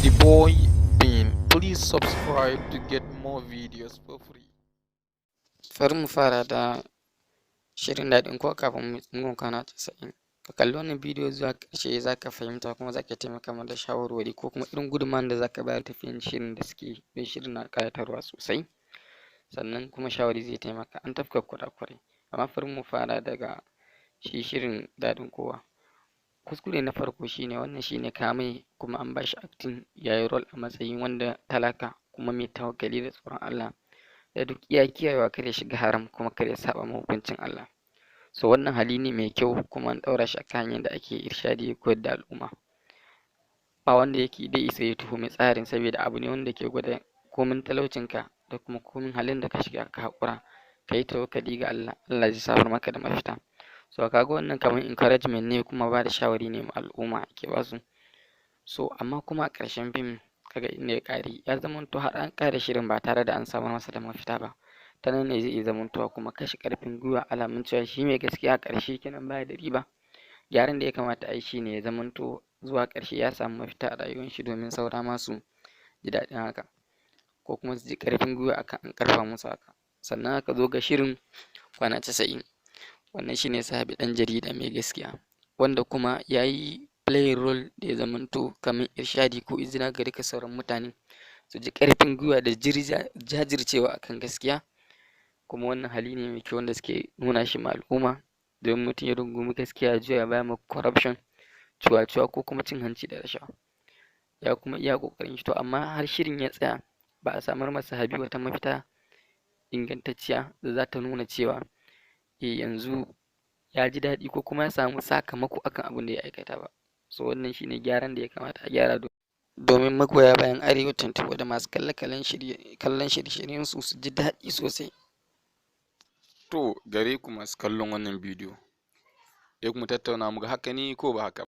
The Boy Bean. Please subscribe to get more videos for free. Bari mu fara da shirin Daɗin Kowa kafin mu tsingon Kwana 90. Ka kalli wannan bidiyo zuwa ƙarshe, za ka fahimta kuma za ka taimaka mana da shawarwari ko kuma irin gudunmawar da za ka bayar tafiyan shirin da suke yi, don shirin na ƙayatarwa sosai. Sannan kuma shawari zai taimaka an tafka kurakurai. Amma bari mu fara daga shi shirin Daɗin Kowa. Kuskure na farko shine wannan, shine kame kuma an bashi acting, ya yi role a matsayin wanda talaka kuma mai tawakkali da tsoron Allah da duk iya kiyayewa kar ya shiga haram kuma kar ya saɓa ma hukuncin Allah. So wannan hali ne mai kyau, kuma an ɗaura shi akan hanyar da ake irshadi, koyar da al'umma. Ba wanda yake dai isa ya tuhumi tsarin, saboda abu ne wanda ke gwada komin talaucinka da kuma komin halin da ka shiga, ka haƙura ka yi tawakkali ga Allah, Allah zai samar maka da mafita. So kaga wannan kamar encouragement ne kuma ba da shawari ne ma al'umma ake ba su. So amma kuma a ƙarshen fim kaga inda ya ƙare, ya zamanto har an ƙare shirin ba tare da an samar masa da mafita ba. Ta nan ne zai iya zamantowa kuma kashe ƙarfin gwiwa, alamun cewa shi mai gaskiya a ƙarshe kenan baya da riba. Gyaran da ya kamata a yi shi ne ya zamanto zuwa ƙarshe ya samu mafita a rayuwar shi, domin saura ma su ji daɗin haka ko kuma su ji ƙarfin gwiwa akan an ƙarfafa musu haka. Sannan aka zo ga shirin Kwana 90. Wannan shine Sahabi, ɗan jarida mai gaskiya, wanda kuma ya yi playing role da ya zamanto kamar irshadi ko izina ga duka sauran mutane su ji ƙarfin gwiwa da jajircewa akan gaskiya. Kuma wannan hali ne mai kyau wanda suke nuna shi ma al'umma, domin mutum ya rungumi gaskiya, ya juya baya ma corruption, cuwa-cuwa ko kuma cin hanci da rashawa. Ya kuma iya ƙoƙarin shi. To amma har shirin ya tsaya ba a samar masa Sahabi wata mafita ingantacciya da za ta nuna cewa eh, yanzu ya ji daɗi ko kuma ya samu sakamako akan abin da ya aikata ba. So wannan shine gyaran da ya kamata a gyara, domin magoya bayan Arewa 24 da masu kallon shirye-shiryen su su ji daɗi sosai. To, gare ku masu kallon wannan bidiyo, sai mu tattauna mu ga haka ne ko ba haka ba.